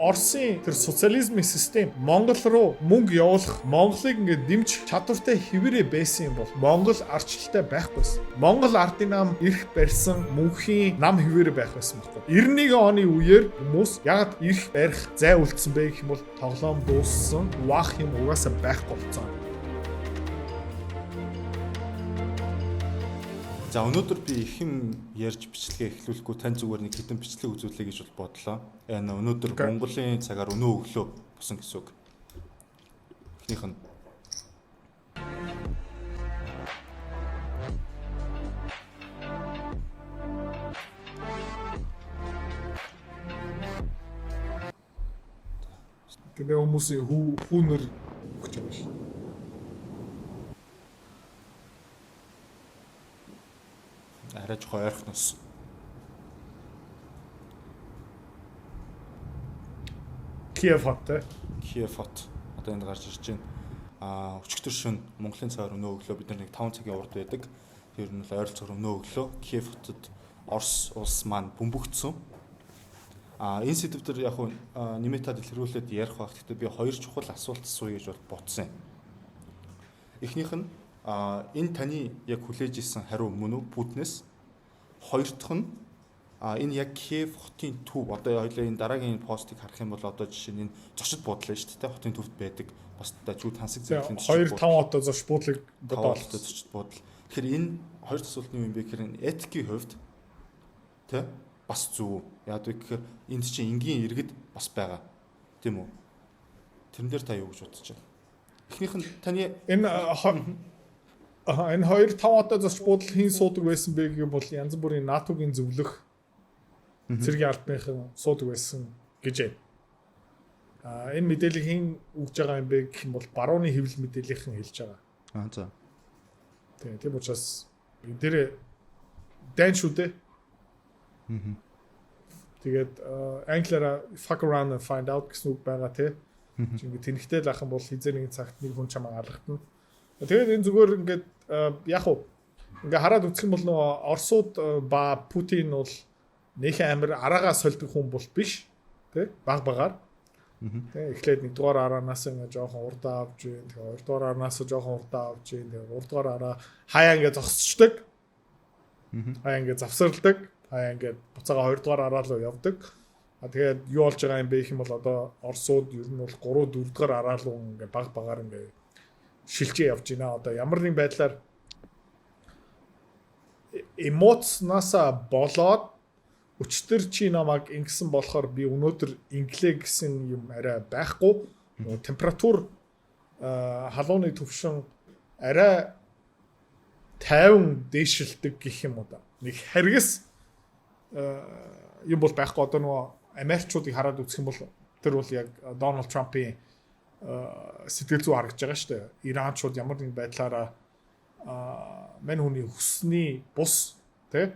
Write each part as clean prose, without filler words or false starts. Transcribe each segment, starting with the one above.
Оросын тэр социализмын систем Монгол руу мөнгө явуулах, Монголыг ингээд дэмжих чадвартай хэвээрээ байсан юм бол Монгол ардчлалтай байхгүйсэн. Монгол ардын нам эрх барьсан мөнхийн нам хэвээрээ байх байсан байхгүй. 91 оны үеэр хүмүүс ягаад эрх барих зай үлдсэн бэ гэх юм бол тоглоом дууссан, уаах юм угаасаа байхгүй болсон. За, өнөөдөр би их юм ярьж бичлэгээ эхлүүлэхгүй тань зүгээр нэг хэдэн бичлэг үзүүлье гэж бол бодлоо. Энэ өнөөдөр Монголын цагаар өнөө өглөө босон гэсэн үг. Эхнийх нь Тэгээ хүмүүсийн хүүнэр өгч байгаа шин. Арай жоохон ойрхоноос. Киев хот. Киев хот одоо энд гарч ирж байна. Өчигдөр шөнө Монголын цагаар өнөө өглөө бид нар нэг 5 цагийн урд байдаг. Тэр нь бол ойролцоогоор өнөө өглөө Киев хотод Орос улс маань бөмбөгдсөн. Энэ сэдв дээр яг нэмээ та дэлгэрүүлээд ярих байх. Гэхдээ би хоёр чухал асуулт асууя гэж бол бодсон юм. Эхнийх нь энэ таны яг хүлээж исэн хариу мөн үү Путинээс? Хоёр дахь нь энэ яг Киев хотын төв, одоо хоёлаа энэ дараагийн постыг харах юм бол одоо жишээ нь энэ зочид буудлаа шүү дээ, хотын төвд байдаг. Бас дажгүй тансаг зэрэглийн 2 5 одоо зочид буудлыг одоо зочид буудал. Тэгэхээр энэ хоёр асуулт нь юу юм бэ гэхээр энэ этикийн хувьд тэ бас зөв. Яг вэ гэхээр энд чинь энгийн иргэд бас байгаа. Тийм үү? Тэрэн дээр та юу гэж бодож байна? Эхнийх нь таны энэ энэ 2 5 одоо зочид буудал хэн суудаг байсан бэ гэх юм бол янз бүрийн НАТО-гийн зөвлөх цэргийн албаныхан суудаг байсан гэж байна. Энэ мэдээллийг хэн өгж байгаа юм бэ гэх юм бол барууны хэвлэл мэдээллийнхэн хэлж байгаа. За. Тийм учраас энэ дээр дайн шүү дээ. Тэгээд англиараа fuck around and find out гэсэн үг байгаа тий. Чи ингээд тэнхтэй л ах юм бол хизээ нэгэн цагт нэг хүн чамаа алгатна. Тэгээд энэ зүгээр ингээд яг уу ингээ хараад үзэх юм бол нөгөө Оросууд ба Путин бол нөх амир араагаа сольдог хүн бол биш тий, баг багаар. Тий, эхлээд нэгдүгээр араанаас ингээ жоохон урдаа авч ийн, тэгээ хоёрдугаар араанаас жоохон урдаа авч ийн, тэгээ гуравдугаар араа хаяа ингээ зогсчдаг. Хаяа ингээ завсарладаг, хаяа ингээ буцаага хоёрдугаар араа руу явдаг. А тэгээд юу болж байгаа юм бэ гэх юм бол одоо Оросууд ер нь бол 3 4-р араа руу ингээ баг багаар ингээ шилжээ явж байна. Одоо ямар нэгэн байдлаар эмоцнаасаа болоод өчтөр чи намайг ингэсэн болохоор би өнөөдөр инглээ гэсэн юм арай байхгүй. Температур халууны төвшин арай 50 дээшилдэг гэх юм уу да. Нэг харгас юм бол байхгүй. Одоо нөгөө Америкчуудыг хараад үзэх юм бол тэр бол яг Дональд Трампын сэтгэл зүй харагдаж байгаа шүү дээ. Иранчууд ямар нэгэн байдлаараа мань хүний хүссний бус тий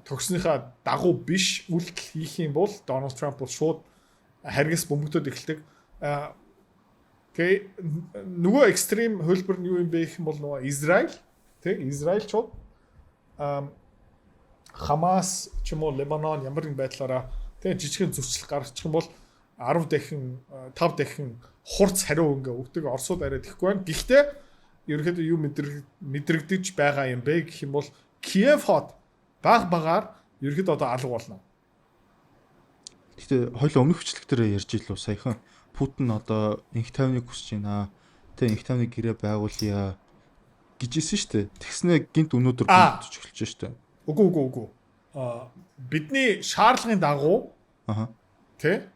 төгснийхаа дагуу биш үйлдэл хийх юм бол Дональд Трамп бол шууд харгас бөмбөгдөд эхэлдэг. Тэгээ нөгөө экстрим хөлбөр нь юу юм бэ гэх юм бол нөгөө Израиль тий, Израильчууд Хамас ч юм уу Лебанон ямар нэгэн байдлаараа тий жижигхэн зөрчил гаргачих юм бол 10 дахин 5 дахин хурц хариу ингээ өгдөг. Оросууд арай тэхгүй байна. Гэхдээ ерөнхийдөө юу мэдрэгдэж байгаа юм бэ гэх юм бол Киев хот баг багаар ерөнхийдөө одоо алга болно. Гэхдээ хоёул өмнөх бичлэг дээр ярьж илүү саяхан Путин одоо инх тайвныг хүсэж байна. Тэ инх тайвны гэрээ байгуулъя гэж хэлсэн шүү дээ. Тэгснээ гинт өнөөдөр бөмбөгдөж эхэлж шүү дээ. Үгүй. Бидний шаардлагын дагуу тий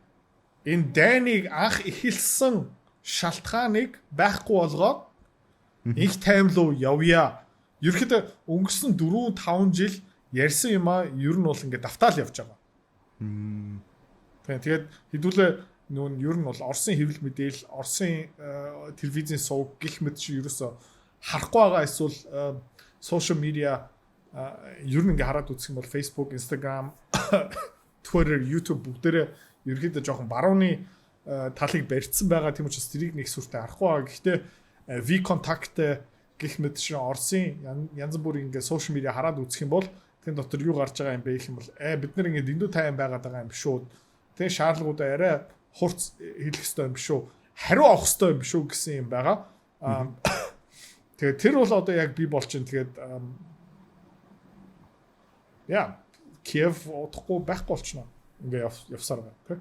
энэ дайныг анх эхэлсэн шалтгааныг байхгүй болгоод инх тайван руу явъя. Ерөнхийдөө өнгөрсөн 4-5 жил ярьсан юм а ер нь бол ингээд давтаал явж байгаа. Тэгээд хэдүүлээ нүүн ер нь бол Оросын хэвлэл мэдээлэл, Оросын телевизийн сувг гих мэт чи ерөөсө харахгүй байгаа эсвэл social media ер нь ингээ хараад үзэх юм бол Facebook, Instagram, Twitter, YouTube бүгдээрээ ерөнхийдөө жоохон барууны талыг барьцсан байгаа. Тийм учраас тэрийг нэг сүртэй харахгүй байгаа. Гэхдээ VKontakte гих мэт шиг Оросын янз бүрийн ингээ social media хараад үзэх юм бол тэн дотор юу гарч байгаа юм бэ гэх юм бол бид нар ингээ дэндүү тайван байгаад байгаа юм шүү. Тэ шаардлагуудаа арай хурц хэлэх ёстой юм биш үү? Хариу авах ёстой юм биш үү гэсэн юм байгаа. Тэгээд тэр бол одоо яг би бол чинь тэгээд яа Киев удахгүй байхгүй болчихно. Ингээ явсаар байна тий.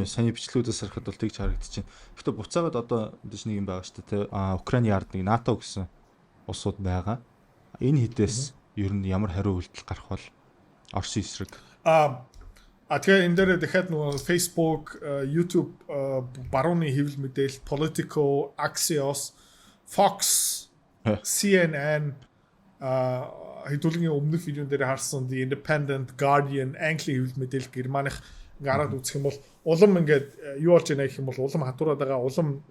Саяны бичлэгүүдээс харахад бол тэгж харагдаж байна. Гэхдээ буцаагаад одоо мэдээж нэг юм байгаа шүү дээ тий. Украины ард нэг НАТО гэсэн улсууд байгаа. Энэ хэдээс ер нь ямар хариу үйлдэл гарах бол Оросын эсрэг? А тэгээ энэ дээр дахиад нөгөө Facebook, YouTube, барууны хэвлэл мэдээлэл, Politico, Axios, Fox, CNN, хэдүүлгийн өмнөх видеон дээр харсан The Independent, Guardian, Английн хэвлэл мэдээлэл, Германых ингээ хараад үзэх юм бол улам ингээд юу болж байна гэх юм бол улам хатуураад байгаа, улам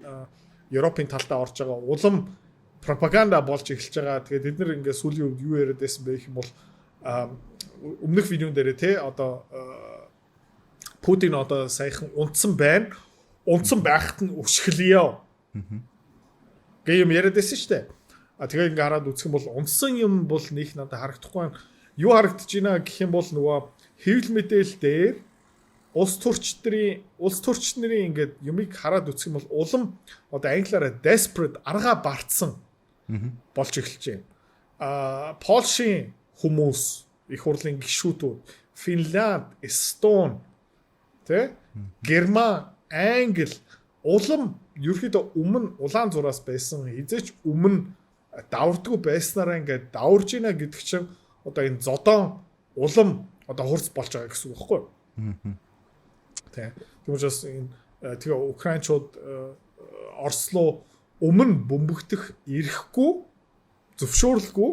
Европын талдаа орж байгаа, улам пропаганда болж эхэлж байгаа. Тэгээд тэд нар ингээ сүүлийн үед юу яриад байсан бэ гэх юм бол өмнөх видеон дээр те одоо Путин одоо саяхан унтсан байна. Унтсан байхад нь өшгөлөө. Гэ юм яриад байсан шүү дээ. А тэгээ ингээ хараад үзэх юм бол унтсан юм бол нэг надад харагдахгүй байна. Юу харагдаж байна гэх юм бол нөгөө хэвлэл мэдээлэл дээр улс төрч нарын ингээд юмыг хараад үзэх юм бол улам одоо англиараа desperate, аргаа бартсан болж эхэлж байна. Польшийн хүмүүс, их хурлын гишүүдүүд, Финланд, Эстон, тэ Герман, Англи улам ерөөхдөө өмнө улаан зураас байсан, хизээч өмнө давардгүй байснараа ингээд даварж гинэ гэдэг чинь одоо энэ зодон улам одоо хурц болж байгаа гэсэн үг байхгүй юу? Тэ. Тийм учраас энэ тэгээ украинчууд Орос руу өмнө бөмбөгдөх эрэхгүй, зөвшөөрлгүй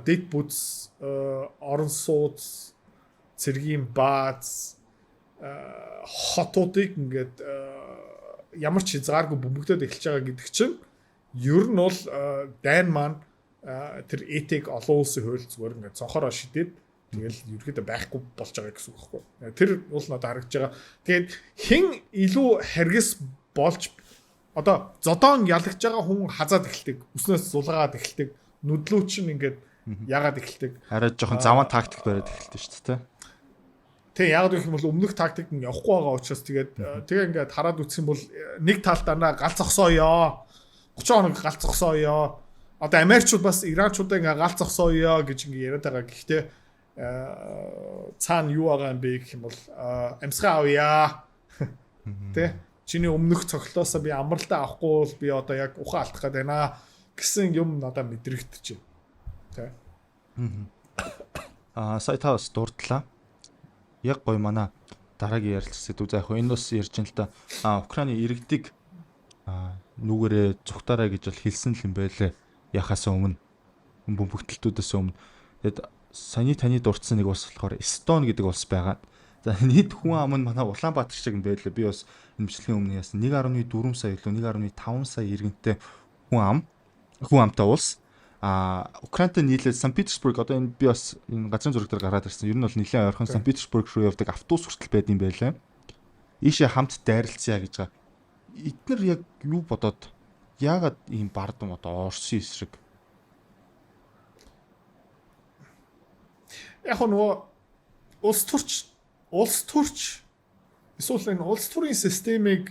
дэд бүдс, орон сууц, цэргийн бааз, хотуудыг ингээд ямар ч хязгааргүй бөмбөгдөд эхэлж байгаа гэдэг чинь ер нь бол дайн маань тэр этик олон улсын хууль зүгээр ингээд цонхороо шидээд тэгэл ерөөдөө байхгүй болж байгаа гэсэн үг байхгүй. Тэр бол надад харагдаж байгаа. Тэгээд хэн илүү харгас болж одоо зодоон ялгаж байгаа хүн хазаад эхэлдэг. Үснээс зулгаад эхэлдэг. Нүдлүү чинь ингээд яагаад эхэлдэг. Арай жоохон заван тактик бариад эхэлдэг шүү дээ. Тэг яг гэх юм бол өмнөх тактик нь явахгүй байгаа учраас тэгээд тэгээ ингээд хараад үзэх юм бол нэг талд дандаа гал зогсооё. 30 хоног гал зогсооё. Одоо Америкчууд бас Иранчуудаа ингээд гал зогсооё гэж ингээд яриад байгаа. Гэхдээ цаана юу байгаа юм бэ гэх юм бол амьсгаа авъя. Тэ чиний өмнөх цогцлоосоо би амралтаа авахгүй бол би одоо яг ухаан алдах гээд байна гэсэн юм надад мэдрэгдэж байна. Тэ. Сая та бас дурдлаа. Яг гоё манай дараагийн ярилцах сэдв. За яг энэ бас ярьж байна л да. Украины иргэдийг нүгээрээ зүхтаарай гэж бол хэлсэн л юм байлээ. Яхаас өмнө, бөмбөгдөлтүүдээс өмнө. Тэгэд саяны таны дурдсан нэг улс болохоор Эстон гэдэг улс байгаа. За нийт хүн ам нь манай Улаанбаатар шиг юм байлаа. Би бас энэ бичлэгийн өмнө яасан 1.4 сая илүү 1.5 сая иргэнтэй хүн амтай улс. Украинтай нийлээд Санкт Петербург, одоо энэ би бас энэ газрын зураг дээр гараад ирсэн. Ер нь бол нэлээд ойрхон Санкт Петербург руу явдаг автобус хүртэл байд юм байлаа. Ийшээ хамт дайралцъя гэж байгаа. Эднэр яг юу бодоод яагаад ийм бардам одоо Оросын эсрэг? Яг нөгөө улс төрч эсвэл энэ улс төрийн системийг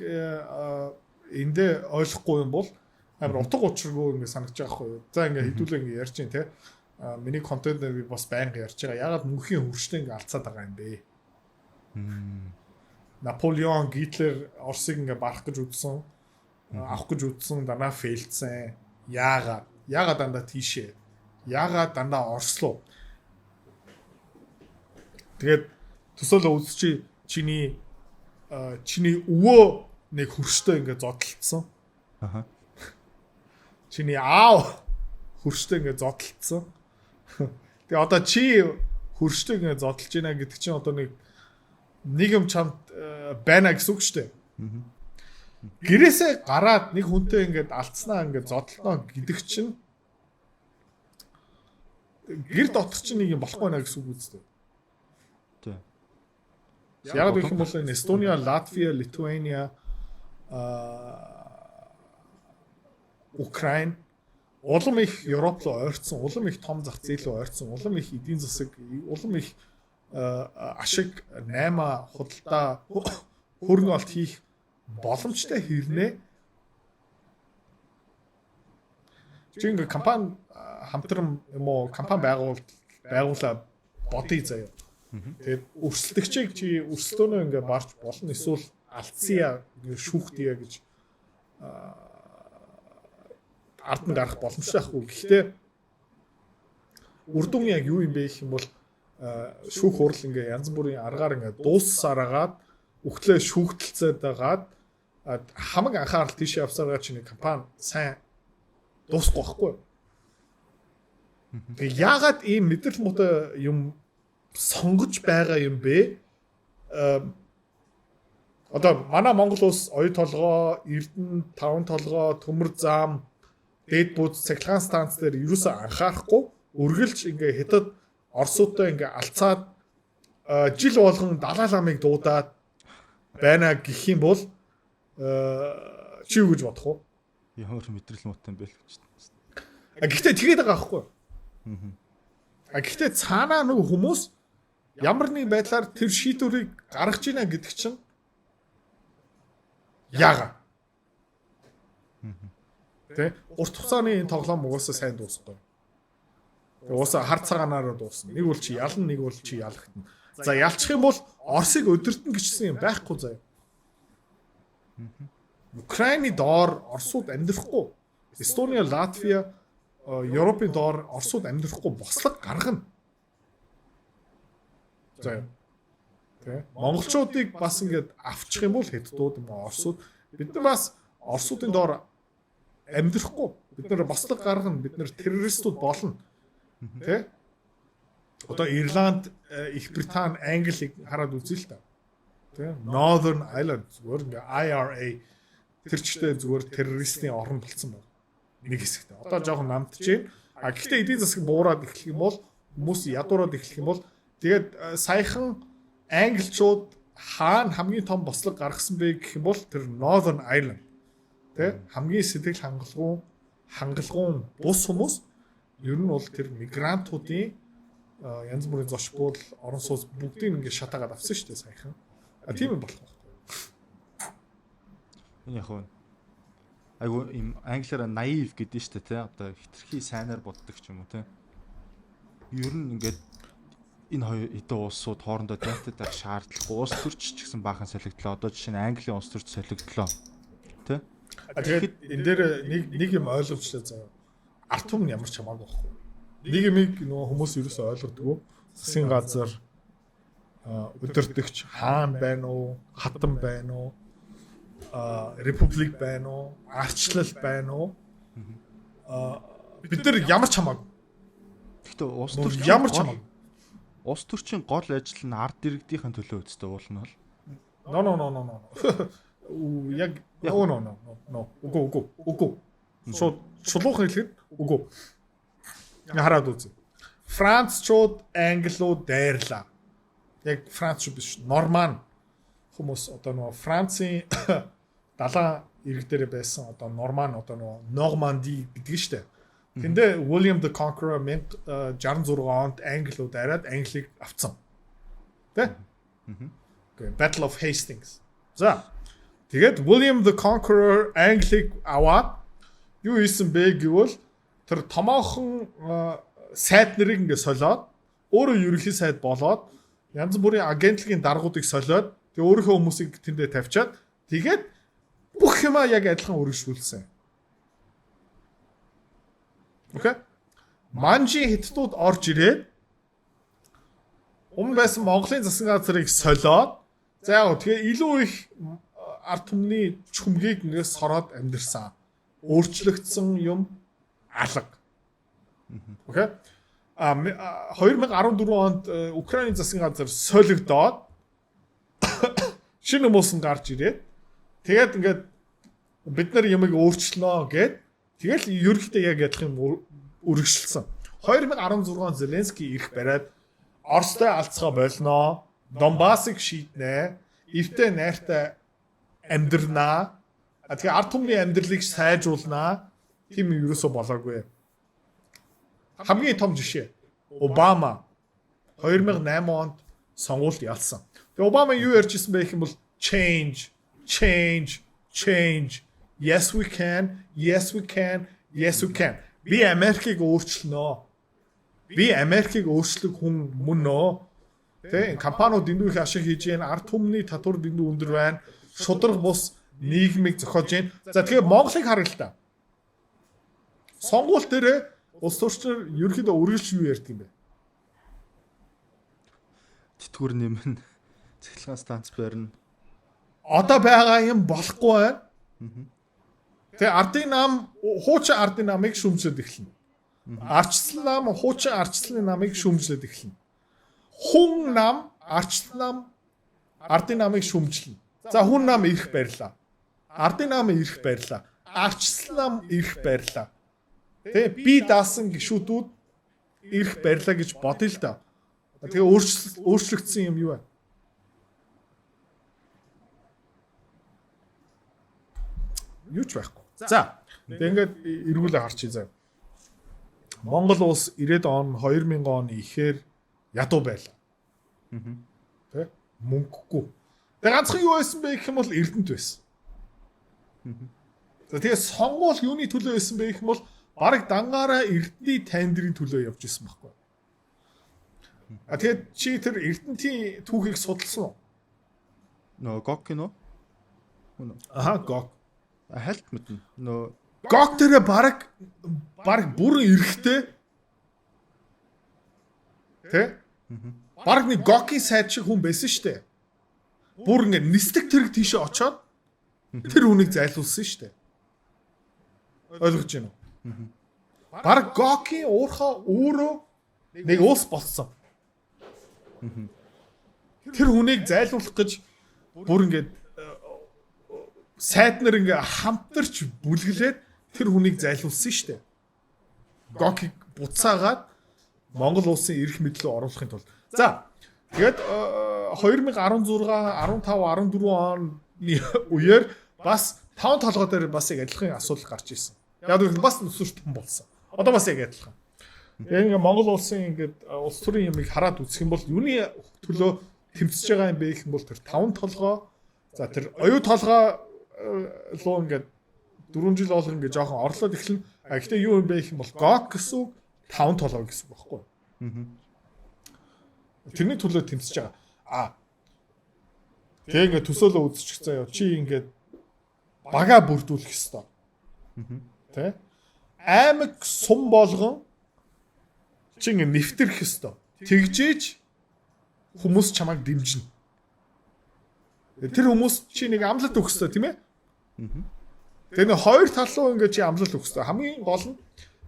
эндээ ойлгохгүй юм бол амар утга учиргүй ингэ санагдаж байгаа хгүй юу. За ингээ хэдүүлээ ингээ ярьж байна те. Миний контент би бас байнга ярьж байгаа. Ягаад мөнхийн хөрштэй ингээ алцаад байгаа юм бэ? Наполеон, Гитлер Оросыг ингээ барах гэж үзсэн, авах гэж үзсэн, дандаа фейлдсэн. Яагаад? Яагаад дандаа тийшээ? Яагаад дандаа Орос руу? Тэгээд төсөөлөө үзчи, чиний өвөө нэг хөрштэй ингээ зодтолцсон. Чиний аав хөрштэй ингээ зодтолцсон. Тэгээ одоо чи хөрштэй ингээ зодтолж байна гэдэг чинь одоо нэг юм чамд байна гэсэн үг шүү дээ. Гэрээсээ гараад нэг хүнтэй ингээд алдснаа ингээд зодтолно гэдэг чинь гэр дотор чинь нэг юм болохгүй байна гэсэн үг үстэй. Тий. Яг гэх юм бол энэ Эстония, Латвия, Литуания, Украин улам их Европ руу ойрцсон, улам их том зах зээл рүү ойрцсон, улам их эдийн засаг, улам их Ашиг 8 худалдаа хөрөнгө олт хийх боломжтой хэрнээ чи ингээ компани хамтран юм уу компани байгуулаа бодъё заяа. Тэгээд өрсөлдөгчийг чи өрсөлдөөнөө ингээ барж болно эсвэл алдсыя ингээ шүүхтия гэж ард нь гарах боломжтой байхгүй. Гэхдээ үр дүн яг юу юм бэ гэх юм бол шүүх хурал ингээ янз бүрийн аргаар ингээ дууссаар агаад үхлээ шүүхтэлцээд агаад хамаг анхаарал тийшээ явсараа чи нэг компани сайн дуусахгүй байхгүй. Тэгээ яагаад ийм мэдрэл муутай юм сонгож байгаа юм бэ? Одоо манай Монгол улс оюу толгой, Эрдэнэ, Таван толгой, Төмөр зам, дээд бууз цахилгаан станц дээр юусоо анхаарахгүй үргэлж ингээ хятад Оросуудтай ингээ алцаад жил болгон Далай ламыг дуудаад байна гэх юм бол чи юу гэж бодох вэ? Ямар мэдрэл муутай юм бэ л гэж. Гэхдээ тэгээд байгаа байхгүй. А гэхдээ цаанаа нэг хүмүүс ямар нэг байдлаар тэр шийдвэрийг гаргаж ийна гэдэг чинь яага. Тэ? Урт хугацааны энэ тоглоом угаасаа сайн дуусахгүй. Тэгээ угаасаа хар цагаанаараа дуусна. Нэг бол чи ялна, нэг бол чи ялагдана. За ялчих юм бол Оросыг өдөртөн гэжсэн юм байхгүй заяа. Украины доор Оросууд амьдрахгүй. Эстония, Латвия, Европын доор Оросууд амьдрахгүй бослог гаргана. За. Тэ. Монголчуудыг бас ингээд авчих юм бол хятадууд юм уу Оросууд бид нар бас Оросуудын доор амьдрахгүй. Бид нар бослог гаргана, бид нар террористууд болно. Тэ? Одоо Ирланд, Их Британи, Англиг хараад үзье л та. Тэ? Northern Ireland зүгээр ингээ IRA тэр чигтээ зүгээр террористийн орн болцсон байна. Нэг хэсэгтээ. Одоо жоохон намтж байна. А гэхдээ эдийн засаг буураад эхлэх юм бол хүмүүс ядуураад эхлэх юм бол тэгээд саяхан англичууд хаана хамгийн том бослог гаргасан бэ гэх юм бол тэр Northern Ireland тэ хамгийн сэтгэл хангалгуун бус хүмүүс ер нь бол тэр мигрантуудын янз бүрийн зоч буудал орон сууц бүгдийг ингээд шатаагаад авсан шүү дээ саяхан. А тийм юм болох байх. Энэ яг нь айгу юм англиараа naive гэдэг нь шүү дээ тий. Одоо хитрхи сайнаар боддог ч юм уу тий. Ер нь ингээд энэ хоёр хэдэн улсууд хоорондоо дайтад байх шаардлагагүй. Улс төрч ч гэсэн баахан солигдлоо. Одоо жишээ нь Английн улс төрч солигдлоо. Тий. Тэгээд энэ дээр нэг юм ойлгомжтой заяа. Ард түмэн ямар ч хамаагүй байхгүй. Нэг юмыг нөгөө хүмүүс ерөөсөө ойлгодгоо. Засгийн газар өдөртөгч хаан байна уу, хатан байна уу, републик байна уу, арчлал байна уу? Бид нар ямар ч хамаагүй. Гэхдээ улс төрч ямар ч хамаагүй. Улс төрчийн гол ажил нь ард иргэдийнхэн төлөө үстэй уул нь бол. No no no no no. Яг no no no no. Үгүй үгүй үгүй. Шууд шулуухан хэлэхэд үгүй. Хараад үзье. Францчууд англиуд дайрлаа. Яг францчууд биш, норман хүмүүс одоо нөгөө Францын далайн ирэг дээр байсан одоо норман одоо нөгөө Норманди гэдэг нь штэ. Тэндээ William the Conqueror 1066 онд англиуд дайраад Англиг авцсан. Тэ? Okay, Battle of Hastings. За. Тэгээд William the Conqueror Англиг аваад юу хийсэн бэ гэвэл тэр томоохон сайд нарыг ингээ солиод өөрөө ерөнхий сайд болоод янз бүрийн агентлагийн даргуудыг солиод тэгээ өөрийнхөө хүмүүсийг тэндээ тавьчаад тэгээд бүх юмаа яг адилхан үргэлжлүүлсэн. Окей. Манжийн хятадууд орж ирээд өмнө байсан Монголын засгийн газрыг солиод за яг тэгээ илүү их ард түмний чүмгийг ингээд сороод амьдэрсэн. Өөрчлөгдсөн юм алга. Окей. А 2014 онд Украины засгийн газар солигдоод шинэ хүмүүс нь гарч ирээд тэгээд ингээд бид нар юмыг өөрчлөнө гэд тэгэл ерөнхийдөө яг адилхан юм үргэлжилсэн. 2016 он Зеленский ирэх бариад Оростой алцгаа болноо, Донбассыг шийднэ, эвтэй найртай амьдрнаа. Тэгээ ард түмний амьдралыг сайжруулнаа. Тийм юм ерөөсөө болоогүй. Хамгийн том жишээ Обама 2008 онд Сонгуульд ялсан. Тэгээ Обама юу ярьж исэн бэ гэх юм бол change, change, change. Yes we can, yes we can, yes we can. Би Америкийг өөрчилнө. Би Америкийг өөрчлөх хүн мөн нөө. Тэ, компаниуд дэндүү их ашиг хийж гэн, ард түмний татвар дэндүү өндөр байна. Шударга бус нийгмийг зохиож гэн. За, тэгэхээр Монголыг харъя л та. Сонгуул дээрээ улс төрч нар ерөнхийдөө үргэлж юу ярьдаг юм бэ? Тэтгэвэр нэмэн, цахилгаан станц барина. Одоо байгаа юм болохгүй байна. Тэгээ ардын нам, хуучин ардын намыг шүүмжлээд эхэлнэ. Ардчилсан нам, хуучин ардчилсны намыг шүүмжлээд эхэлнэ. Хүн нам, ардчилсан нам, ардын намыг шүүмжлэнэ. За, хүн нам ирэх барьлаа. Ардын нам ирэх барьлаа. Ардчилсан нам ирэх барьлаа. Тэ, би даасан гишүүдүүд ирэх барьлаа гэж бодъё л да. Тэгээ өөрчлөгдсөн юм юу вэ? Юу ч байхгүй. За, тэгээ ингээд эргүүлээ харчий заа. Монгол улс 90-ад он, 2000 он ихээр ядуу байлаа. Тэ? Мөнгөгүй. Тэгээ ганцхан юу байсан бэ гэх юм бол Эрдэнэт байсан. За, тэгээ сонгуул юуны төлөө байсан бэ гэх юм бол бараг дангаараа Эрдэнийн тайндрын төлөө явж исэн байхгүй. А тэгээд чи тэр Эрдэнтийн түүхийг судалсан уу? Нөө Гог кино? Аха, Гог. Хальт мэднэ. Нөө Гог тэрэ бараг бүрэн эрэхтэй. Тэ? Бараг нэг Гогийн сайд шиг хүн байсан штэ. Бүр ингээ нисдэг тэрэг тийшээ очоод тэр хүнийг зайлуулсан штэ. Ойлгож байна уу? Бараг Гогийн уурхаа өөрөө нэг улс болсон. Тэр хүнийг зайлуулах гэж бүр ингээд сайд нар ингээ хамтарч бүлгэлээд тэр хүнийг зайлуулсан штэ. Гокийг буцаагаад Монгол улсын эрх мэдлөө оруулахын тулд. За, тэгээд 2016, 15, 14 оны үеэр бас таван толгой дээр бас яг адилхан асуудал гарч ирсэн. Яг гэвэл бас нүсэр том болсон. Одоо бас яг адилхан. Тэгээ ингээ Монгол улсын ингээд улс төрийн юмыг хараад үзэх юм бол юуны төлөө тэмцэж байгаа юм бэ гэх юм бол тэр таван толгой, за, тэр оюу толгой луу ингээд 4 жил болгон ингээд жоохон орлоод эхэлнэ. А гэхдээ юу юм бэ гэх юм бол Гог гэсэн үг таван толгой гэсэн үг байхгүй. Тэрний төлөө тэмцэж байгаа. А тэгээ ингээд төсөөлөө үзчих заяа. Чи ингээд бага бүрдүүлэх ёстой. Тэ? Аймаг, сум болгон чи ингээд нэвтрэх ёстой. Тэгжээж хүмүүс чамайг дэмжинэ. Тэр хүмүүс чи нэг амлалт өгөх ёстой, тийм ээ? Тэгээ нэг хоёр тал руу ингээд чи амлалт өгөх ёстой. Хамгийн гол нь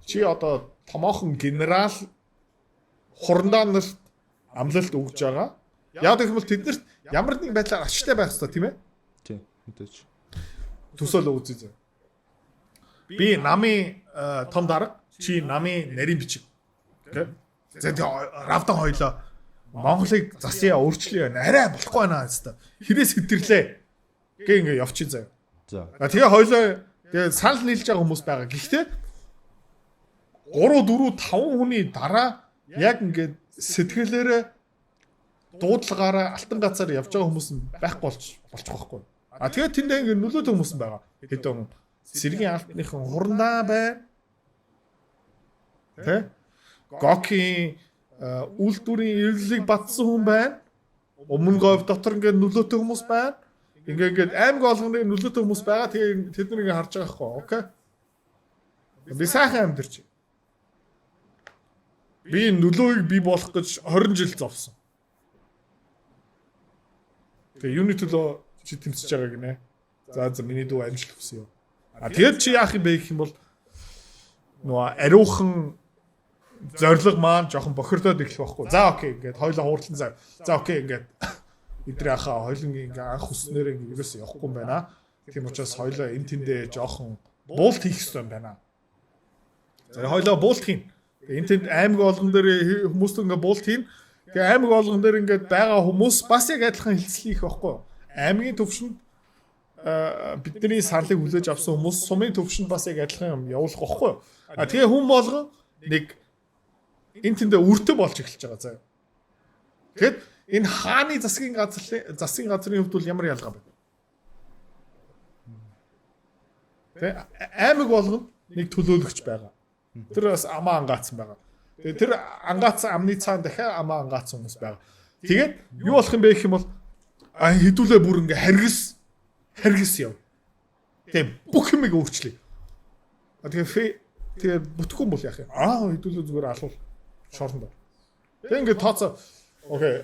чи одоо томоохон генерал хурандаа нарт амлалт өгж байгаа. Яг гэх юм бол тэднэрт ямар нэгэн байдлаар ашигтай байх ёстой, тийм ээ? Тийм, мэдээж. Төсөөлөө үзье зөө. Би намын том дарга, чи намын нарийн бичиг. Окей. За, тэгээ равдан хоёлоо Монголыг засъя, өөрчлөе. Арай болохгүй байна хэвээр. Хэрээс хэтэрлээ. Гэ ингээ явчих заяа. За. А тэгээ хоёлоо тэгээ санал нийлж байгаа хүмүүс байгаа. Гэхдээ 3 4 5 хүний дараа яг ингээд сэтгэлээрээ дуудлагаараа алтан газар явж байгаа хүмүүс нь байхгүй болж болчих واخгүй. А тэгээд тэндээ ингээд нөлөөтэй хүмүүс нь байгаа. Хэдэн сэргийн алтныхан хурандаа байна. Тэ? Гокийн үйлдвэрийн эвлэлийг батсан хүн байна. Өмнө говь дотор ингээд нөлөөтэй хүмүүс байна. Ингээ ингээд аймаг болгоны нөлөөтэй хүмүүс байгаа. Тэгээ тэд нар ингээ харж байгаа хгүй. Окей. Би сайхан амьдарч. Би нөлөөийг бий болох гэж 20 жил зовсон. Тэгээ юуны төлөө чи тэмцэж байгаа гинэ. За, миний дүү амжилт хүсье. А тэгээд чи яах юм бэ гэх юм бол нөгөө ариухан зориг маань жоохон бохирдоод эхлэх байхгүй. За, окей, ингээд хоёлоо хуурлан за. За, окей, ингээд эдрээ хаа хоёлынгийн ингээ анх хүснээр ингээ ерөөсөө явахгүй юм байна. Тийм учраас хоёлоо энэ тэндээ жоохон буулт хийх хэрэгтэй юм байна. За, хоёлоо буулт хийн. Энэ тэнд аймаг болгон дээр хүмүүст ингээ буулт хийн. Тэгээ аймаг болгон дээр ингээд байгаа хүмүүс бас яг адилхан хэлцэл хийх байхгүй юу? Аймгийн төвшөнд бидний саналыг хүлээж авсан хүмүүс сумын төвшөнд бас яг адилхан юм явуулах байхгүй юу? А тэгээ хүн болгон нэг энэ тэндээ үртэ болж эхэлж байгаа заяа. Тэгэд Энэ хааны засгийн газрын хувьд бол ямар ялгаа байна? Тэ аймаг болгоно нэг төлөөлөгч байгаа. Тэр бас амаа ангаацсан байгаа. Тэгээ тэр ангаацсан амны цаана дахиад амаа ангаацсан хүмүүс байгаа. Тэгээд юу болох юм бэ гэх юм бол хэдүүлээ бүр ингээ харгас яв. Тэгээ бүх юмыг өөрчлөе. Тэгээ бүтэхгүй бол яах юм? Хэдүүлээ зүгээр алуул шорно. Тэгээ ингээ тооцоо окей,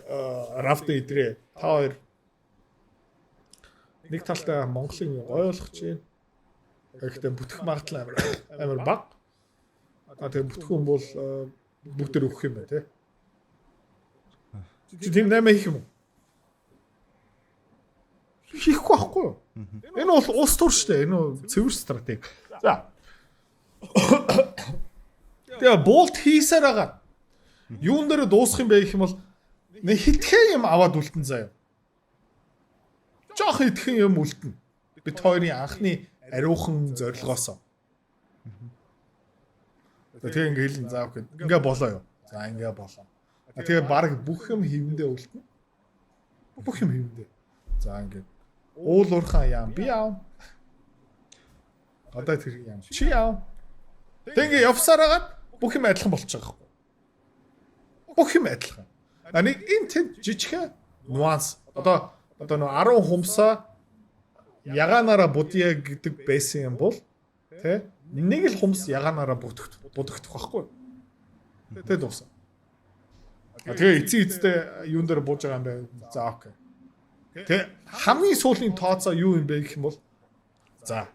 рафт идрээ. Та хоёр нэг талдаа Монголын гоё болгох чинь. Гэхдээ бүтэх магадлал амар бага. Тэгээ бүтэхгүй юм бол бүгдээр өгөх юм байна тий. Чи тийм 8 хийх юм уу? Хийхгүй байхгүй юу? Энэ бол улс төр шүү дээ. Энэ цэвэр стратеги. За. Тэгээ болт хийсээр байгаа. Юун дээр дуусах юм бэ гэх юм бол нэг хитгэн юм аваад үлдэн заяа. Жох хитгэн юм үлдэн. Бид хоёрын анхны ариухан зорилгоосоо. Тэгээ ингээ хэлэн за окей. Ингээ болоо юу. За ингээ болоо. Тэгээ баг бүх юм хэвэндээ үлдэнэ. Бүх юм хэвэндээ. За ингээ уул уурхаа яам би яам. Одоо тэр яам. Чи яам. Тэгээ ингээ явсаар хагаад бүх юм адилхан болчих жоох байхгүй. Бүх юм адилхан. А нэг энэ тэнд жижигхэн нюанс. Одоо нөө 10 хумсаа ягаанаараа будъя гэдэг байсан юм бол тэ нэг л хумс ягаанаараа будагдах байхгүй. Тэ дуусна. Тэгээ эцсийн эцтэй юун дээр бууж байгаа юм бэ? За окей. Тэ хамгийн сүүлийн тооцоо юу юм бэ гэх юм бол за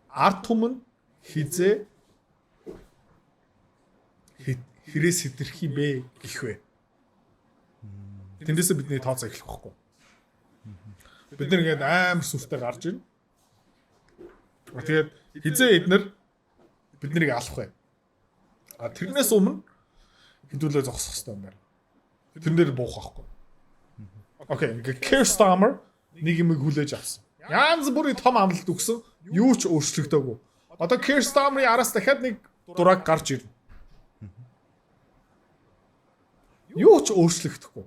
ард түмэн хизээ хэрээс хэтэрх юм бэ гэх вэ. Тэндээсээ бидний тооцоо эхлэх байхгүй. Бид нар ингээд амар сүртэй гарч ирнэ. Тэгээд хизээ эднэр бид нарыг алах вэ. А тэрнээс өмнө хэдүүлээ зогсох хэрэгтэй юм байна. Тэрэн дээр буух байхгүй. Окей, ингээд Keir Starmer нэг юм хүлээж авсан. Янз бүрийн том амлалт өгсөн, юу ч өөрчлөгдөөгүй. Одоо Keir Starmer-ийн араас дахиад нэг дураг гарч ирнэ. Юу ч өөрчлөгдөхгүй.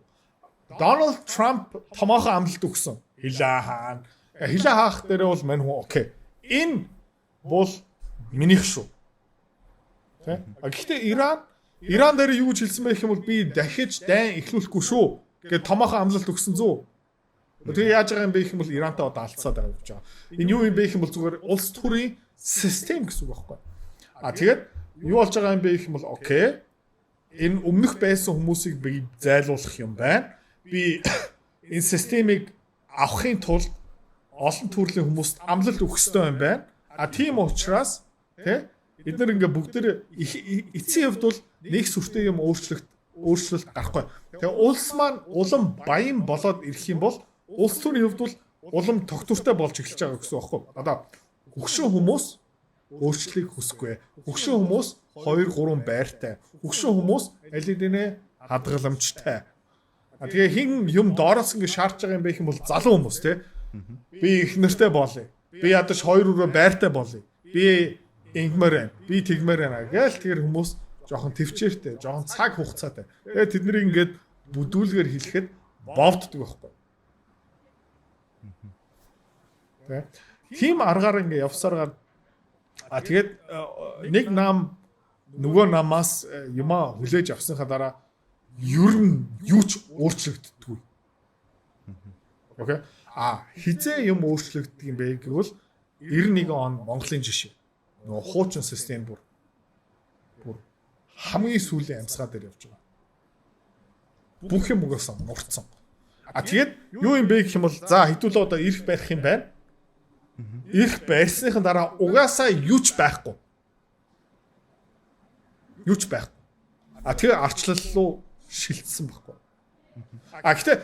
Donald Trump томоохон амлалт өгсөн. Хилээ хаана. Хилээ хаах дээрээ бол мань хүн окей. Энэ бол минийх шүү. Тэ? Гэхдээ Иран дээр юу гэж хэлсэн бэ гэх юм бол би дахиж дайн эхлүүлэхгүй шүү гэд томоохон амлалт өгсөн зүү. Тэгээ яаж байгаа юм бэ гэх юм бол Ирантай одоо алдсаад байгаа гэж байгаа. Энэ юу юм бэ гэх юм бол зүгээр улс төрийн систем гэсэн үг байхгүй. А тэгээд юу болж байгаа юм бэ гэх юм бол окей. Энэ өмнөх байсан хүмүүсийг би зайлуулах юм байна. Би энэ системийг авахын тулд олон төрлийн хүмүүст амлалт өгөх ёстой юм байна. А тийм учраас тий эдгээр нар ингээ бүгд эцсийн хувьд бол нэг сүртэй юм өөрчлөлт гарахгүй. Тэгээ улс маань улам баян болоод ирэх юм бол улс төрийн хувьд бол улам тогтвортой болж эхэлж байгаа гэсэн үг байхгүй. Одоо хөгшин хүмүүс өөрчлөлтийг хүсэхгүй. Хөгшин хүмүүс 2 3 байртай. Хөгшин хүмүүс аль хэдийнэ хадгаламжтай. Тэгээ хин юм доороос ингээ шаарч байгаа юм бэ гэх юм бол залуу хүмүүс тий. Би их нэртэй болъё. Би ядаж 2 өрөө байртай болъё. Би ингэмээр байна. Би тэгмээр байна гээл тэр хүмүүс жоохон төвчээртэй, жоохон цаг хугацаатай. Тэгээ тэднийг ингээд бүдүүлгээр хэлэхэд бовддог байхгүй. Тэ. Тийм аргаар ингээ явсараар а тэгээд нэг нам нөгөө намаас юмаа хүлээж авсныхаа дараа ер нь юу ч өөрчлөгддөггүй. Окей. А хизээ юм өөрчлөгддөг юм бэ гэвэл 91 он Монголын жишээ. Нөгөө хуучин систем бүр хамгийн сүүлийн амьсгаа дээр явж байгаа. Бүх юм угаасаа нурцсан. А тэгээд юу юм бэ гэх юм бол за хэдүүлээ одоо ирэх барих юм байна. Ирэх барьсныхан дараа угаасаа юу ч байхгүй. Юу ч байхгүй. А тэгээ арчлал руу шилжсэн байхгүй. А гэхдээ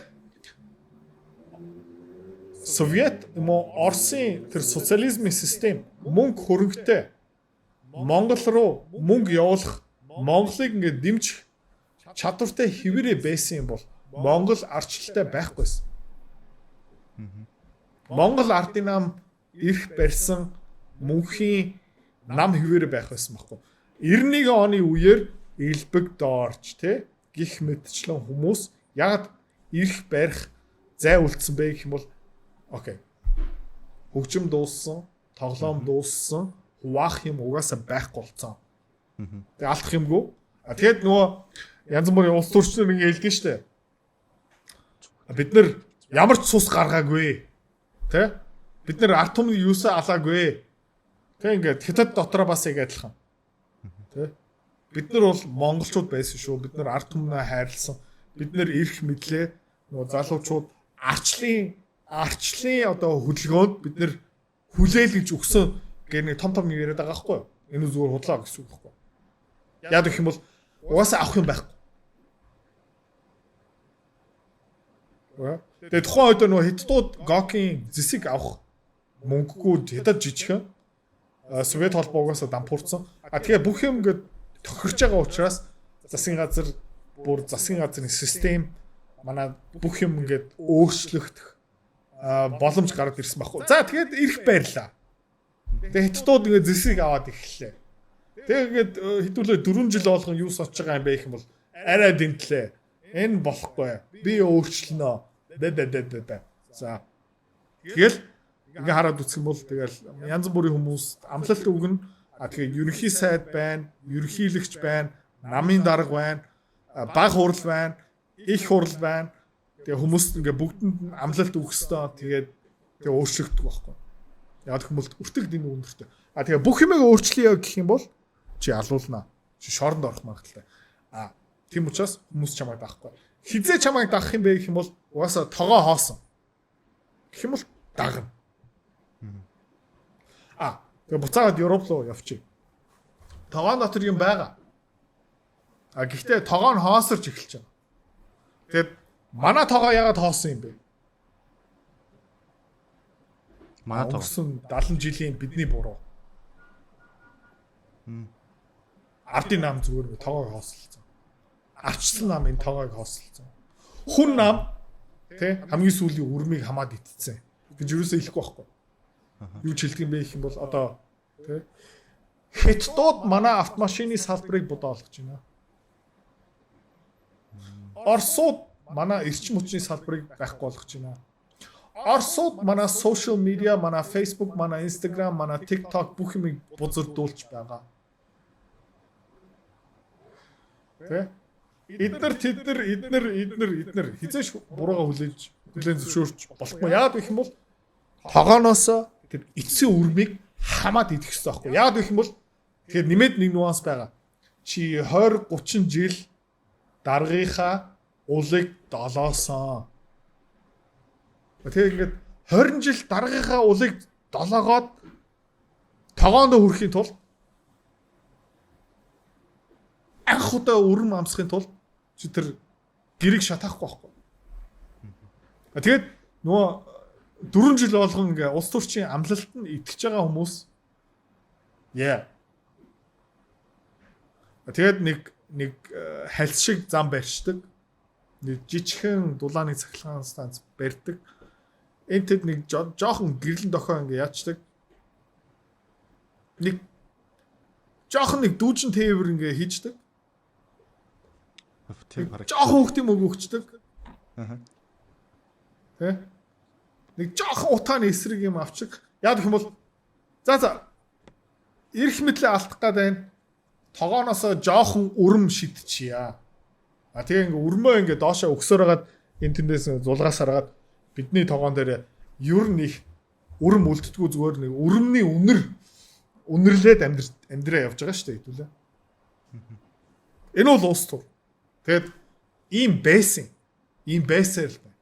Совет юм уу Оросын тэр социализмын систем мөнгө хөрөнгөтэй Монгол руу мөнгө явуулах, Монголыг ингээд дэмжих чадвартай хэвээрээ байсан юм бол Монгол арчлалтай байхгүйсэн. Монгол ардын нам эрх барьсан мөнхийн нам хэвээрээ байх байсан байхгүй. 91 оны үеэр элбэг доорч те гих мэтчлэн хүмүүс Ягаад эрх барих зай үлдсэн бэ гэх юм бол окей. Хөгжим дууссан, тоглоом дууссан, хуваах юм угаасаа байхгүй болцсон. Тэгээ алдах юмгүй. А тэгээд нөгөө янз бүрийн улс төрчнөр ингэ хэлдэг штэ. Бид нар ямар ч цус гаргаагүй. Тэ? Бид нар ард түмний юусаа алаагүй. Тэ, ингээд Хятад дотроо бас яг адилхан. Тэ? Бид нар бол монголчууд байсан шүү. Бид нар ард түмнээ хайрлсан. Бид нар эрх мэдлээ нөгөө залуучууд арчлын одоо хөдөлгөөнд бид нар хүлээл гэж өгсөн гэх нэг том том юм яриад байгаа байхгүй юу? Энэ зүгээр худлаа гэсэн үг байхгүй юу? Яг гэх юм бол угаасаа авах юм байхгүй. Тэгээ тухайн үед нөгөө хятадууд Гокийн зэсийг авах мөнгөгүй, хятад жижигхэн, Совет холбоо угаасаа дампуурсан. А тэгээ бүх юм ингээд тохирч байгаа учраас засгийн газар бүр засгийн газрын систем манай бүх юм ингээд өөрчлөгдөх боломж гараад ирсэн байхгүй. За тэгээд ирэх байрлаа. Тэгээ хятадууд ингээд зэсийг аваад эхэллээ. Тэгээ ингээд хэдүүлээ 4 жил болгон юу сочж байгаа юм бэ гэх юм бол арай дэнтлээ. Энэ болохгүй. Би өөрчлөнө. Бэ бэ бэ бэ бэ. За. Тэгэл ингээ хараад үзэх юм бол тэгэл янз бүрийн хүмүүс амлалт өгнө. А тэгээ ерөнхий сайд байна, ерөнхийлөгч байна, намын дарга байна, баг хурал байна, их хурал байна. Тэгээ хүмүүс ингээ бүгдэнд нь амлалт өгөх ёстой. Тэгээд тэгээ өөрчлөгддөг байхгүй. Яг гэх юм бол өртөг энэ өндөртэй. А тэгээ бүх юмыг өөрчлөе гэх юм бол чи алуулнаа. Чи шоронд орох магадлалтай. А тийм учраас хүмүүс чамайг даахгүй. Хизээ чамайг дагах юм бэ гэх юм бол угаасаа тогоо хоосон. Гэх юм бол дагна. А тэгээ буцаагаад Европ руу явчих. Тогоон дотор юм байгаа. А гэхдээ тогоо нь хоосорч эхэлж байгаа. Тэгээд манай тогоо ягаад хоосон юм бэ? Манай тогоо өнгөрсөн 70 жилийн бидний буруу. Ардын нам зүгээр нэг тогоог хоосолцсон. Арчсан нам энэ тогоог хоосолцсон. Хүн нам тий хамгийн сүүлийн үрмийг хамаад итцсэн гэж юусоо хэлэхгүй байхгүй. Юу ч хэлдэг юм бэ гэх юм бол одоо тий Хятадууд манай автомашины салбарыг бодоо олгож байна. Оросууд манай эрчим хүчний салбарыг байхгүй болгож байна. Оросууд манай social media, манай Facebook, манай Instagram, манай TikTok бүх юмыг бузардуулж байгаа. Тэ? Эднэр тэднэр эднэр эднэр эднэр хизээш бурууга хүлээж хүлээн зөвшөөрч болохгүй. Яагаад гэх юм бол тогооноос тэр эцсийн үрмийг хамаад идэх хэрэгтэй байхгүй. Яагаад гэх юм бол тэгэхээр нэмээд нэг нюанс байгаа. Чи 20 30 жил даргийнхаа улыг долоосон. Тэгээ ингээд 20 жил даргийнхаа улыг долоогоод тогоондоо хүрэхийн тулд анх удаа өрөм амсахын тулд чи тэр гэрийг шатаахгүй байхгүй. Тэгээд нөгөө 4 жил болгон ингээ улс төрчийн амлалт нь итгэж байгаа хүмүүс яа. Тэгээд нэг хальс шиг зам барьчдаг. Нэг жижигхэн дулааны цахилгаан станц барьдаг. Энэ тэд нэг жоохон гэрлэн дохио ингээ яачдаг. Нэг жоохон нэг дүүжин тээвэр ингээ хийждэг. Жоохон хүүхдийн мөнгө өгчдөг. Тэ? Нэг жоохон утааны эсрэг юм авчих. Яг гэх юм бол за эрх мэдлээ алдах гад байна. Тогооноосоо жоохон өрөм шидчихье. А тэгээ ингээ өрмөө ингээ доошоо өгсөөр хагаад энэ тэндээс зулгаас хараад бидний тогоон дээр ер нь их өрөм үлддэггүй, зүгээр нэг өрөмний үнэр үнэрлээд амьдраа явж байгаа шүү дээ хэдүүлээ. Энэ бол улс төр. Тэгээд ийм байсан. Ийм байсаар л байна.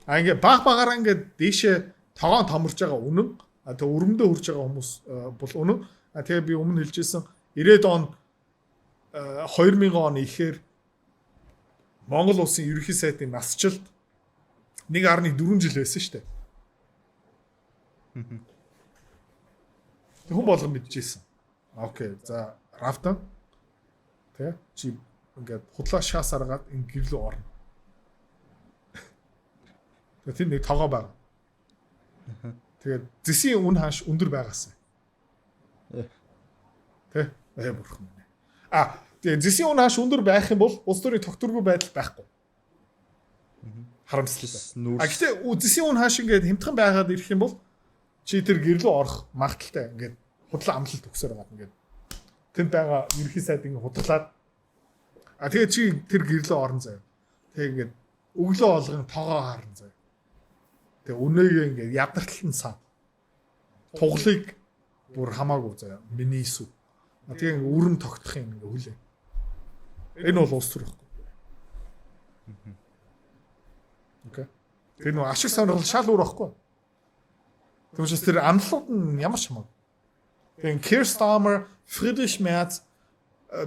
А ингээ баг багаараа ингээ дээшээ тогоон томорж байгаа үнэн. А тэгээ өрөмдөө хурж байгаа хүмүүс бол үнэн. А тэгээ би өмнө хэлжсэн 90-ад он 2000 он ихээр Монгол улсын ерөнхий сайдын насжилт 1.4 жил байсан шүү дээ. Хүн болгон мэдчихсэн. Окей. За Равдан тэ чи ингээд худлаа шаас аргаад энэ гэрлөө орно. Тэгээ тэр нэг тогоо байгаа. Тэгээд зэсийн үн ханш өндөр байгаасан. Тэ? Бурхан минь. А тэгээ зэсийн үн ханш өндөр байх юм бол улс төрийн тогтворгүй байдал байхгүй. Харамсалтай. А гэхдээ зэсийн үн хааш ингээд хямдхан байгаад ирэх юм бол чи тэр гэрлөө орох магадaltaй ингээд худлаа амлалт өгсөөр байгаа ингээд тэнд байгаа ерхий сайд ингээд худлаад а тэгээ чи тэр гэрлөө орон заяа. Тэгээ ингээд өглөө болгон тоогоо харан заяа. Тэгээ өнөөгээ ингээд ядартал нь сан. Туглыг бүр хамаагүй заяа. Миний сүв. А тэгээ ингээд өрөм тогтох юм ингээд хүлээ. Энэ бол улс төр байхгүй. Окей. Тэр нөө ашиг сонирхол шал өөр байхгүй. Тийм учраас тэр амлалтууд нь ямар ч хамаагүй. Тэгээ Keir Starmer, Friedrich Merz,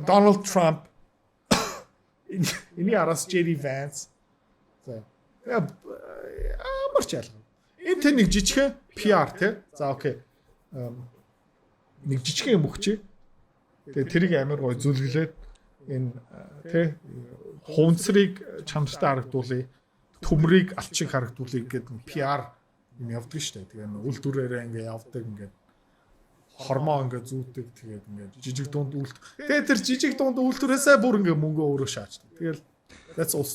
Donald Trump энэний араас JD Vance. За. Ямар ч ялгаа. Энэ тэр нэг жижигхэн PR те. За окей. Нэг жижигхэн юм өгчээ. Тэгээ тэрийг амар гой зүлгэлээд энэ тэ хуванцрыг чанартай харагдуулъя. Төмрийг алчиг харагдуулъя гэдэг нь PR юм явдаг шүү дээ. Тэгээ үл дүрээрээ ингээ явдаг ингээд хормоо ингээ зүүдэг тэгээд ингээ жижиг дунд үлд. Тэгээд тэр жижиг дунд үйлдвэрээсээ бүр ингээ мөнгө өөрөө шаачдаг. Тэгэл that's all.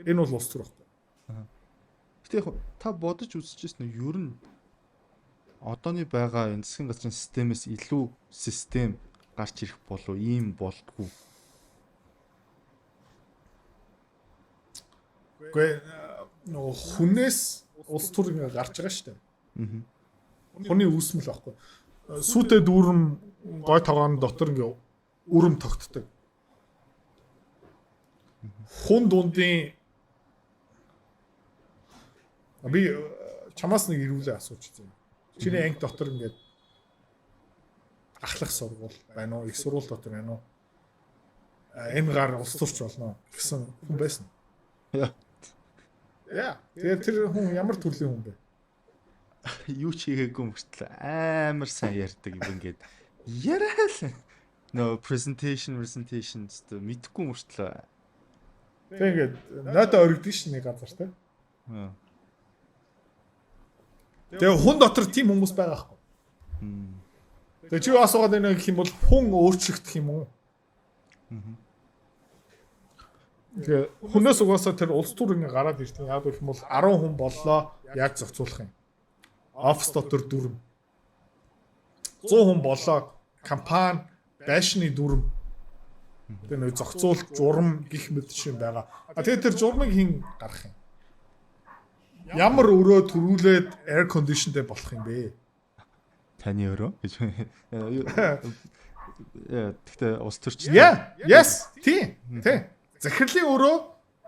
Энэ бол улс төр байхгүй. Гэтэ яг та бодож үзчихсэн нь ер нь одооны байгаа энэ засгийн газрын системээс илүү систем гарч ирэх болов ийм болдгоо. Үгүй нөгөө хүнээс улс төр ингээ гарч байгаа шүү дээ. Хүний үүсмэл байхгүй. Сүүтэй дүүрэм гой тогоон дотор ингээ өрөм тогтдог. Хүн дундын би чамаас нэг ирүүлээ асууж үзье. Чиний анги дотор ингээд ахлах сургууль байна уу, их сургууль дотор байна уу? Энэ гар улс төрч болно гэсэн хүн байсан. Яа. Яа. Тэгээд тэр хүн ямар төрлийн хүн бэ? Юу ч хийгээгүй мөртлөө амар сайн ярьдаг юм ингээд яриа л нөө presentation гэдэг мэдхгүй мөртлөө. Тэг ингээд нойтоо оргидог шин нэг газар те. Тэгээ хүн дотор тийм хүмүүс байгаа хгүй. Тэгээ чи асуугаад байна гэх юм бол хүн өөрчлөгдөх юм уу? Тэгээ хүнээс угаасаа тэр улс төр ингээ гараад ирдэг. Яг гэх юм бол 10 хүн боллоо яг зохицуулах юм. Офис дотор дүрм. 100 хүн боллоо компани байшны дүрм. Тэгээ нэг зохицуул журам гих мэт шин байгаа. А тэгээ тэр журмыг хэн гаргах юм? Ямар өрөө төрүүлээд air conditionтэй болох юм бэ? Таны өрөө гэж. Гэхдээ улс төрч. Yeah, yes, тийм. Тийм. Захирлын өрөө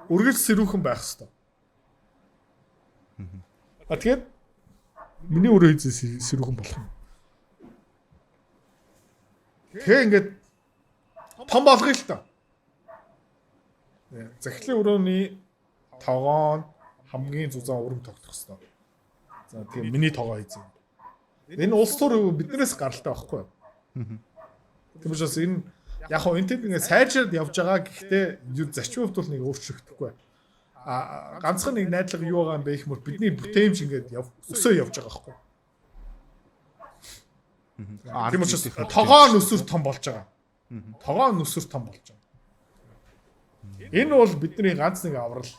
үргэлж сэрүүхэн байх хэвээр. А тэгээд миний өрөө хийзээ сэрүүхэн болох юм. Тэгээ ингээд том болгоё л доо. Захирлын өрөөний тогоон хамгийн зузаан өрөм тогтох хэвээр. За тэгээ миний тогоо хийзээ. Энэ улс төр биднээс гаралтай байхгүй юу? Тийм учраас энэ яг хоо энэ тэнд ингээд сайжраад явж байгаа гэхдээ зарчмын хувьд бол нэг өөрчлөгдөхгүй. А ганцхан нэг найдлага юу байгаа юм бэ гэх юм бол бидний бүтээмж ингээд өсөө явж байгаа байхгүй. Тийм учраас тогоо нүсэр том болж байгаа. Тогоо нүсэр том болж байгаа. Энэ бол бидний ганц нэг аврал.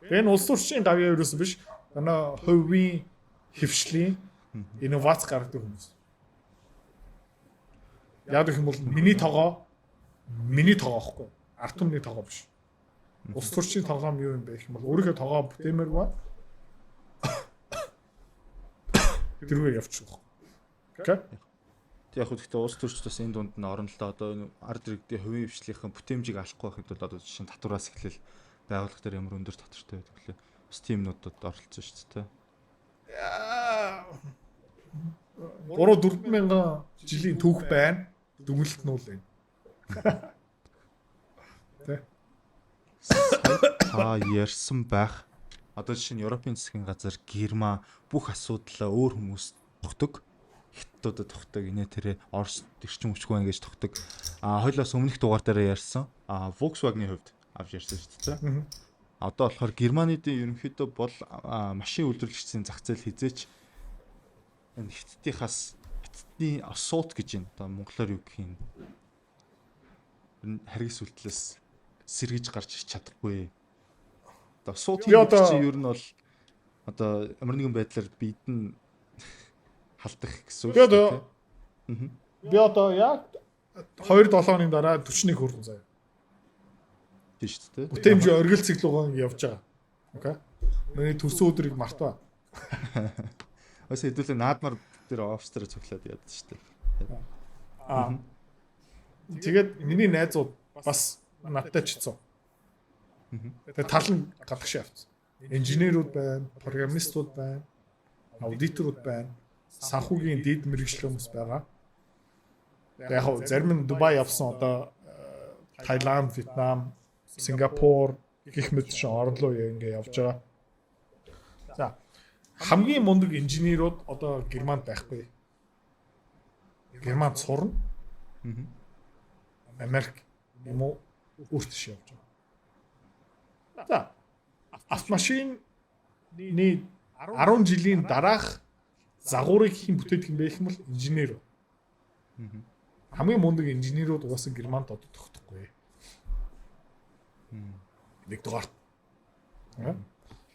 Энэ улс төрчийн гавьяа ерөөсөн биш. Манай хувийн хөвшлийн инновац гаргадаг хүмүүс. Яг гэх юм бол миний тогоо байхгүй. Ард түмний тогоо биш. Улс төрчийн тогоом юу юм бэ гэх юм бол өөрийнхөө тогоо бүтээмээр ба тэрүүгээр явчих. Окей. Тэг яг гэхдээ улс төрчд бас энэ дунд нь орно л да. Одоо ард иргэдийн хувийн хвшлийнхэн бүтээмжийг алахгүй байхад бол одоо жишээ нь татвараас эхлээл байгууллага дээр ямар өндөр татвартай байдаг лээ. Бас тиймнүүдэд оролцсон шүү дээ. 3-4 мянган жилийн түүх байна. Дүгнэлт нь үл энэ. Тэ. Та ярьсан байх. Одоо жишээ нь Европын засгийн газар, Герман бүх асуудлаа өөр хүмүүс тогтдог. Хятадуудад тогтдог. Инээ тэрэ Орос эрчим хүчгүй ингэж тогтдог. А хоёлоос өмнөх дугаар дээр ярьсан. А Volkswagen-ийн хувьд авч ярьсан шүү дээ. Одоо болохоор Германыд ерөнхийдөө бол машин үйлдвэрлэгчдийн зах зээл хизээч энэ хятадынхаас хятадны асуулт гэж байна. Одоо монголоор юу гэх юм? Харгас үйлдэлээс сэргэж гарч ирч чадахгүй. Одоо суу Би одоо- чинь ер нь бол одоо ямар нэгэн байдлаар бид нь халдах гэсэн үг Би одоо тий. би одоо яг 2 7 хоногийн дараа 41 хүрнэ заяа. Тийм шүү дээ. Бүтээмж оргил цэг рүүгээ ингэ явж байгаа. Okay. Миний төрсөн өдрийг мартаа. Бас хэдүүлээ наадмар тэр офис дээр цуглаад яадаг шүү дээ. Аа. Тэгээд миний найзууд бас надтай ч хэцүү. Тэгээд тал нь гадагшаа явцсан. Инженерүүд байна, программистууд байна, аудиторууд байна, санхүүгийн дэд мэргэжлийн хүмүүс байгаа. Яг хав зарим нь Дубай явсан, одоо Таиланд, Вьетнам, Сингапур гэх мэт шиг орн руу ингээ явж байгаа. За, хамгийн мундаг инженерүүд одоо Германд байхгүй. Германд сурна. Америк юм уу, өөр тийш явж байгаа. За, автомашины 10 жилийн дараах загварыг хэн бүтээдэг юм бэ гэх юм бол инженер. Хамгийн мундаг инженерүүд угаасаа Германд одоо тогтохгүй. Нэгдүгээр.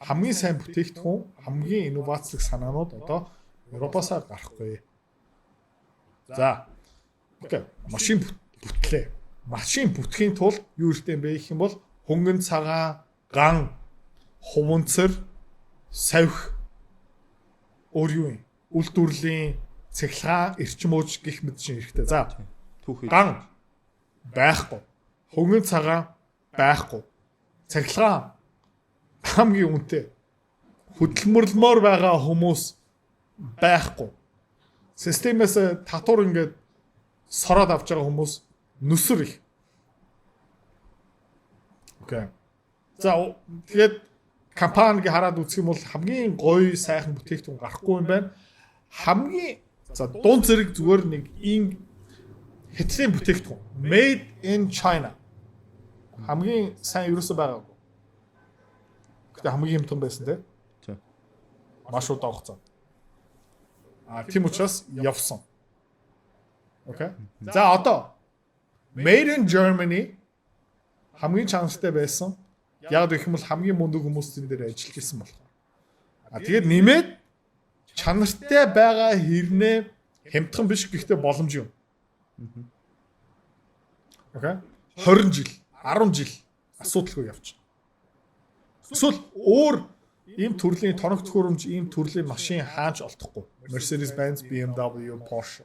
Хамгийн сайн бүтээгдэхүүн, хамгийн инновацлог санаанууд одоо Европоосаа гарахгүй. За. Okay. Машин бүтлээ. Машин бүтгэхийн тулд юу хэрэгтэй юм бэ гэх юм бол хөнгөн цагаан, ган, хуванцар, савх, өөр юу юм? Үйлдвэрлэлийн цахилгаан, эрчим хүч гэх мэт чинь хэрэгтэй. За. Түүхий. Ган байхгүй. Хөнгөн цагаан байхгүй. Цахилгаан хамгийн үнэтэй. Хөдөлмөрлөмөр байгаа хүмүүс байхгүй. Системээс татвар ингээд сороод авч байгаа хүмүүс нүсэр их. Okay. За, тэгээд компаниг хараад үзэх юм бол хамгийн гоё сайхан бүтээгдэхүүн гарахгүй юм байна. Хамгийн за дунд зэрэг зүгээр нэг ин хятадын бүтээгдэхүүн, made in China, хамгийн сайн ерөөсөө байгаагүй. Гэтэ хамгийн хямдхан байсан, тий. Тий. Маш удаан хугацаанд. А тийм учраас явсан. Okay. За, одоо made in Germany хамгийн чанартай байсан. Яг гэх юм бол хамгийн мундаг хүмүүс энэ дээр ажиллаж исэн болохоор. А тэгээд нэмээд чанартай байгаа хэрнээ хямдхан биш, гэхдээ боломж юм. Okay. 20 жил, 10 жил асуудалгүй явчих. Эсвэл өөр ийм төрлийн торог төхөөрөмж, ийм төрлийн машин хаач олдохгүй. Mercedes-Benz, BMW, Porsche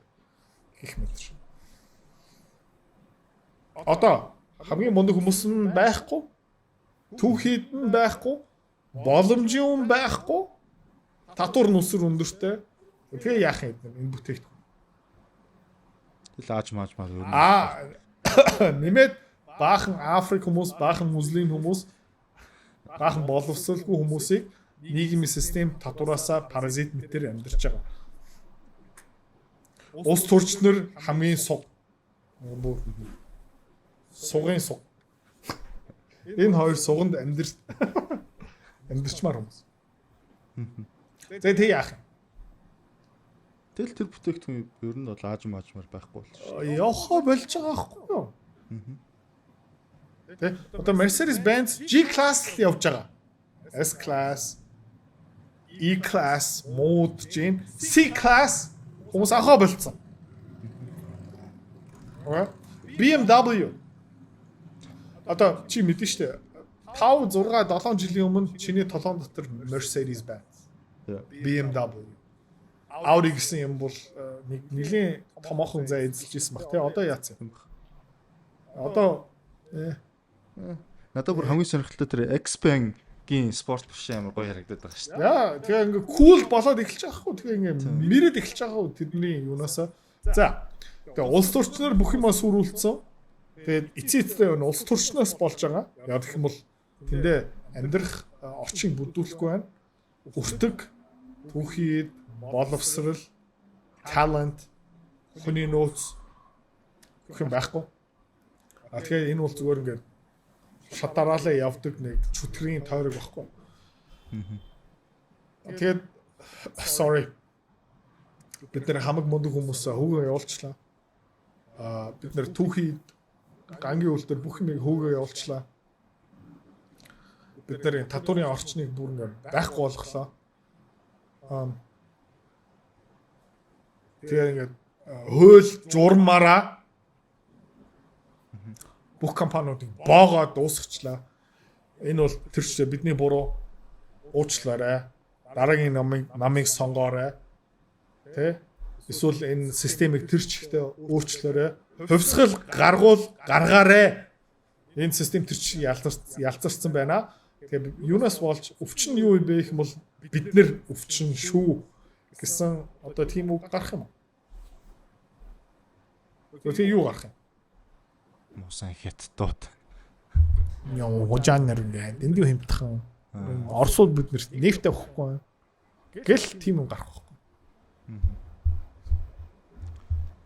гэх мэт шиг. Одоо хамгийн мундаг хүмүүс нь байхгүй, түүхийд нь байхгүй, боломжийн юм байхгүй, татвар нүсэр өндөртэй. Тэгээ яах юм, энэ бүтээгдэхүүн? Тэгэл ааж мааж маа өөр. Аа, нэмээд баахан Африк хүмүүс, баахан муслим хүмүүс, баахан боловсролгүй хүмүүсийг нийгмийн систем татвараасаа паразит мэтэр амьдарч байгаа. Улс төрчнөр хамгийн суг. Бүр сугын суг. Энэ хоёр суганд амьдарчмаар хүмүүс. Тэгээ тэг яах юм? Тэгэл тэр бүтээгдэхүүн ер нь бол ааж маажмаар байхгүй болж шүү. Явахаа болж байгаа байхгүй юу? Тэ, одоо Mercedes Benz G class л явж байгаа. S class, E class мууд жин, C class хүмүүс авахаа болцсон. Okay. BMW одоо чи мэдэн штэ. 5 6 7 жилийн өмнө чиний толгоон дотор Mercedes Benz, BMW, Audi гэсэн юм бол нэг нэлийн томоохон зай эзэлж исэн баг, тий. Одоо яац юм? Одоо Надад бүр хамгийн сонирхолтой тэр Xpeng-гийн спорт машин амар гоё харагдаад байгаа шүү дээ. Яа, тэгээ ингээ cool болоод эхэлж байгаа хгүй. Тэгээ ингээ мэрэд эхэлж байгаа уу тэдний юунаасаа. За. Тэгээ улс төрчнөр бүх юмаа сүрүүлсэн. Тэгээд эцсийн эцтэй энэ улс төрчнөөс болж байгаа. Яг гэх юм бол тэндээ амьдрах орчин бүрдүүлэхгүй байна. Өртөг, түүхийд, боловсрал, talent, хүний нөөц бүх юм байхгүй. А тэгэхээр энэ бол зүгээр ингээд шатараалаа явдаг нэг чөтгөрийн тойрог байхгүй. Тэгээд sorry. Бид нэр хамаг мундаг хүмүүсээ хөөгөө явуулчлаа. А бид нэр түүхий гангийн үйл дээр бүх юмыг хөөгөө явуулчлаа. Бид нар татварын орчныг бүр ингээ байхгүй болголоо. Тэгээ ингээд хууль журмаараа бүх компаниудыг боогоо дуусгачлаа. Энэ бол тэр чигтээ бидний буруу, уучлаарай. Дараагийн намыг сонгоорой. Тэ? Эсвэл энэ системийг тэр чигтээ өөрчлөөрэй. Хувьсгал гаргаарай. Энэ систем тэр чиг ялзарсан байна. Тэгээ юунаас болж өвчин нь юу юм бэ гэх юм бол бид нэр өвчин шүү гэсэн одоо тийм үг гарах юм. Тэгээ юу гарах юм? Муусан хятадууд. Яа, хужаанаар ингээд энд юу хэмтхэн. Оросууд бид нэрт нефт авахгүй. Гэл тийм юм гарах байхгүй.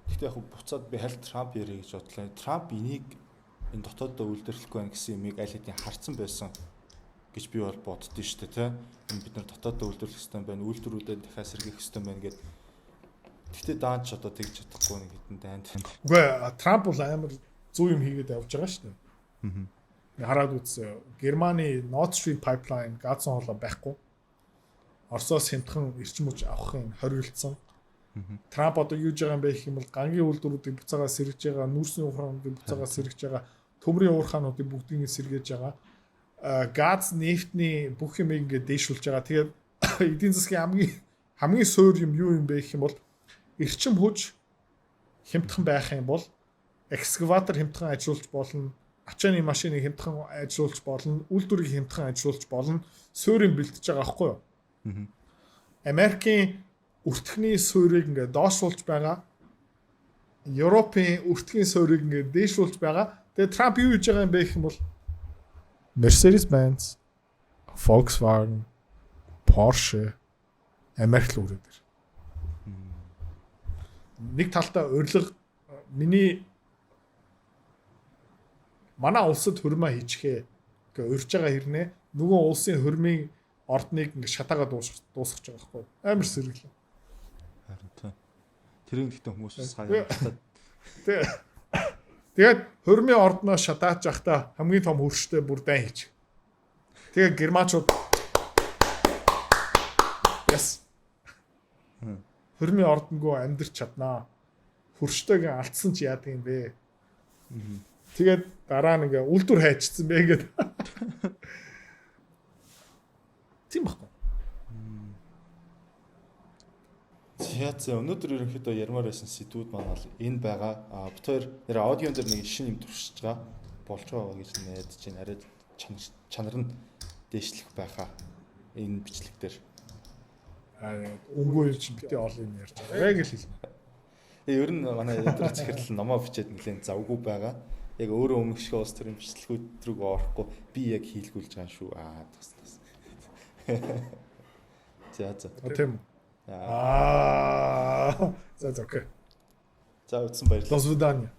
Гэхдээ яг буцаад би аль Трамп яриа гэж бодлоо. Трамп энийг энэ дотооддоо үйлдвэрлэхгүй байх гэсэн юмыг аль хэдийн харцсан байсан гэж би бол боддоо шүү дээ, тэ. Энэ бид нар дотооддоо үйлдвэрлэх хэрэгтэй байна, үйлдвэрүүдэд дахиад сэргээх хэрэгтэй байна гэд. Гэхдээ даанч одоо тэгж чадахгүй нэг хитэн дайнд. Үгүй, Трамп бол амар зөв юм хийгээд явж байгаа шүү дээ. Хараад үз. Германы Nord Stream pipeline газын хоолой байхгүй. Оросоос хямдхан эрчим хүч авахын хориглосон. Трамп одоо юу хийж байгаа юм бэ гэх юм бол гангийн үйлдвэрүүдийг буцаагаа сэргэж байгаа, нүүрсний уурхаануудыг буцаагаа сэргэж байгаа, төмрийн уурхаануудыг бүгдийг сэргээж байгаа. Газ, нефтний бүх юмыг ингээд дээшүүлж байгаа. Тэгээд эдийн засгийн хамгийн суур юм юу юм бэ гэх юм бол эрчим хүч хямдхан байх юм бол экскаватор хямдхан ажиллуулж болно, ачааны машиныг хямдхан ажиллуулж болно, үйлдвэрийг хямдхан ажиллуулж болно, суурийг бэлтэж байгаа байхгүй юу? Америкийн өртөхний суурийг ингээд доошуулж байгаа. Европын өртгийн суурийг ингээд дээшүүлж байгаа. Тэгээ Трамп юу хийж байгаа юм бэ гэх юм бол Mercedes-Benz, Volkswagen, Porsche Америк руу үрээд ир. Нэг талдаа урилга, миний манай улсад хурмаа хийчихээ гэ урьж байгаа хэрнээ нөгөө улсын хурмын ордныг ингэ шатаагаа дуусгах байгаа байхгүй, амар сэргэлээ. Харин тий. Тэрийг гэхдээ хүмүүс сая бодоод. Тэгээд хурмын ордноо шатаач явахдаа хамгийн том хөрштэй бүр дайн хийчих. Тэгээ германчууд yes. Хурмын ордонгүй амьдрч чаднаа. Хөрштэйг алдсан ч яадаг юм бэ? Тэгээд дараа нь ингээ үйлдвэр хайчсан бэ гэдэг. Тийм баггүй. За өнөөдөр ерөнхийдөө ярмаар байсан сэдвүүд маань бол энэ байгаа. А бит хоёр нэр аудион дээр нэг шинэ юм туршиж байгаа. Болж байгаа гэж найдаж байна. Арай чанар нь дээшлэх байхаа. Энэ бичлэг дээр. Өнгөө юм чинь битээ олон юм ярьж байгаа гэж хэлнэ. Тэгээ ер нь манай өдөр захирал номоо бичээд нэлээд завгүй байгаа. Яг өөрөө өмнөх шиг улс төрийн бичлэгүүд рүү орохгүй би яг хийлгүүлж байгаа шүү. Аа тас тас. За за. Тийм үү. Аа. За за окей. За үтсэн баярлалаа. До свидания.